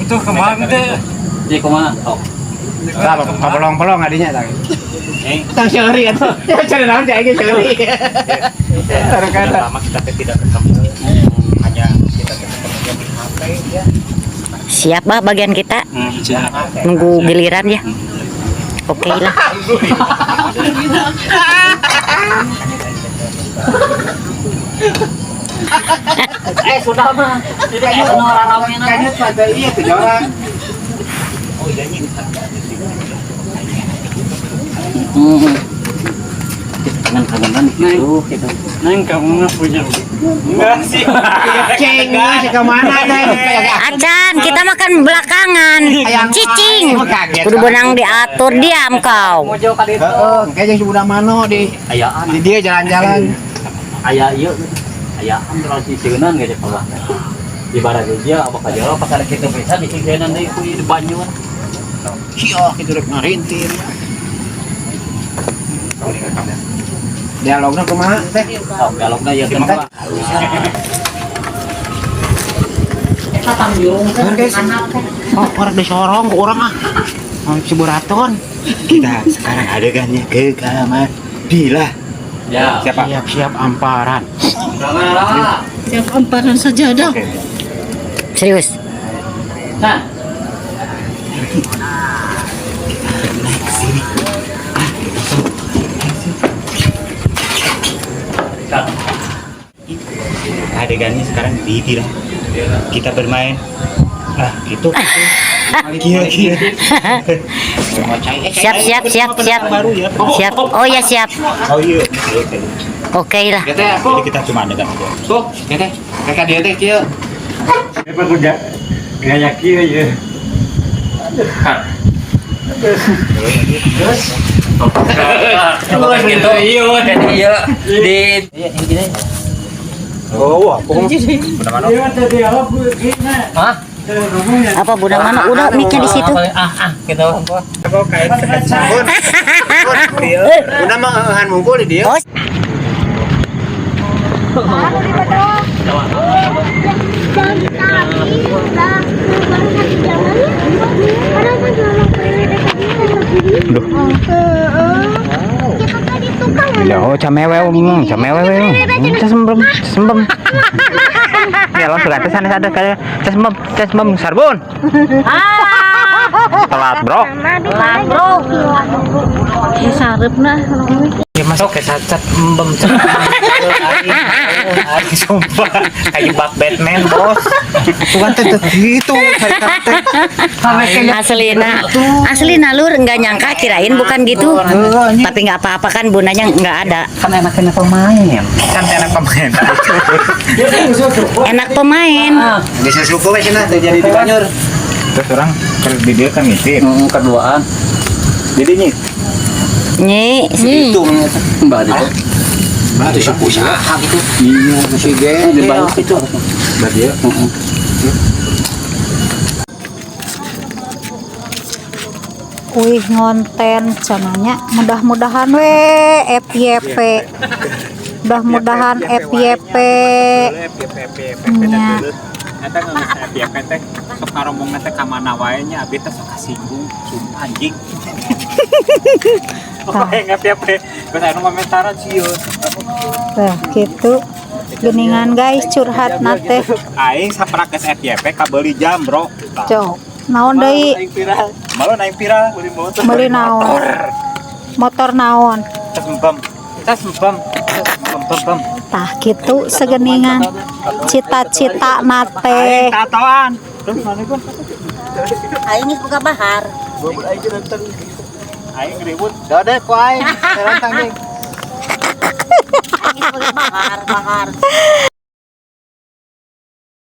Itu kemana teh? Jadi kumaha? Oh. Lah, pelong-pelong adinya tah. Tang seuri atuh. Cari naon cai ge seuri. Taruh kata. Lama kita teh tidak ketemu. Hanya kita ketemu di HP ya. Siap bah bagian kita Siap. nunggu giliran ya. Oke lah. Eh, sudah mah. Jadi kayak anu raramena. Kayaknya pada iya tuh orang. Kangen-kangenan gitu gitu. Neng kamu nggak punya. Enggak sih. Ceng, sih kemana neng? Acan, kita makan belakangan. Cicing. Kudu benang diatur diam kau. Mojo ka ditu. Heeh, kayaknya si budak mano di Ayaan. di dia jalan-jalan. Aya ieu. Ayaan terus siseunan ge kalau. Di barat aja apa ka jauh apa kada kitu bisa disiseunan deui ku ieu di banyu. Sia kitu rek ngarintir. Dialogna kumaha teh? Oh, dialogna ieu teh. Eta tangjung Guys. Oh, orang disorong ke orang ah. Oh, si Buraton. Kita sekarang adegannya ke kamar Bila. Ya. Siapa? Siap-siap amparan. Kamera. Siap amparan sajadah. Serius. Nah, Adegannya sekarang di Bila. Kita bermain. Ah, gitu. Kia kia. Siap siap siap siap. Siap. Oh ya siap. Oh iya. Oke lah. Teh aku. Jadi kita cuma adegan aja. Tuh, teh. Kakak dia teh kieu. Apa aku gaya kia ya? kalau gitu iya jadi iya di iya gini. Oh, aku Hah? Apa budak mana? Udah mic-nya di situ. Ah, ah, gitu. Bun. Udah mah eueuhan mungkul di dia. Oh, Oh, camewe ngomong, camewe sembem, sembem. Ya lo sudah sanes ada kayak sembem, sembem sarbun. Telat, Bro. telat, Bro. Sarep nah. Ya masuk ke cacat embem. Aing sumpah kayak bak Batman, Bos. Tuh kan teh gitu cari teh. Aslina, aslina lur nggak nyangka kirain bukan gitu. Tapi nggak apa-apa kan bundanya nggak ada. Kan enak-enak pemain. Kan enak pemain. Enak pemain. Desa suku we cenah teh jadi di Banyur. Terus orang ke di dia kan ngintip. Keduaan. Jadi nih Nyi, Itu Mbak itu. itu suku saha gitu. Iya, Si ge di Banyu itu. Mbak dia. Wih ngonten cenanya mudah-mudahan we FYP. Mudah-mudahan FYP. Nya. Eta ngeus FYP teh sok ngarombongna teh ka mana wae nya abi teh sok kasinggung sumpah anjing. Oh, yang FYP. Geus anu komentaran sieun. Tah gitu. Geningan guys curhat na teh. Aing saprak geus FYP kabeuli jam, Bro. Cok. Naon deui? Malu naik viral beli motor. Meuli naon? Motor naon? Tes embem. Tes embem. Tes embem bem. Tah gitu segeningan cita-cita na teh. Aing tatoan. Terus mana gua? Aing geus buka bahar. Aing ribut. Dode ku aing. Serantang deui. Aing geus buka bahar, bahar.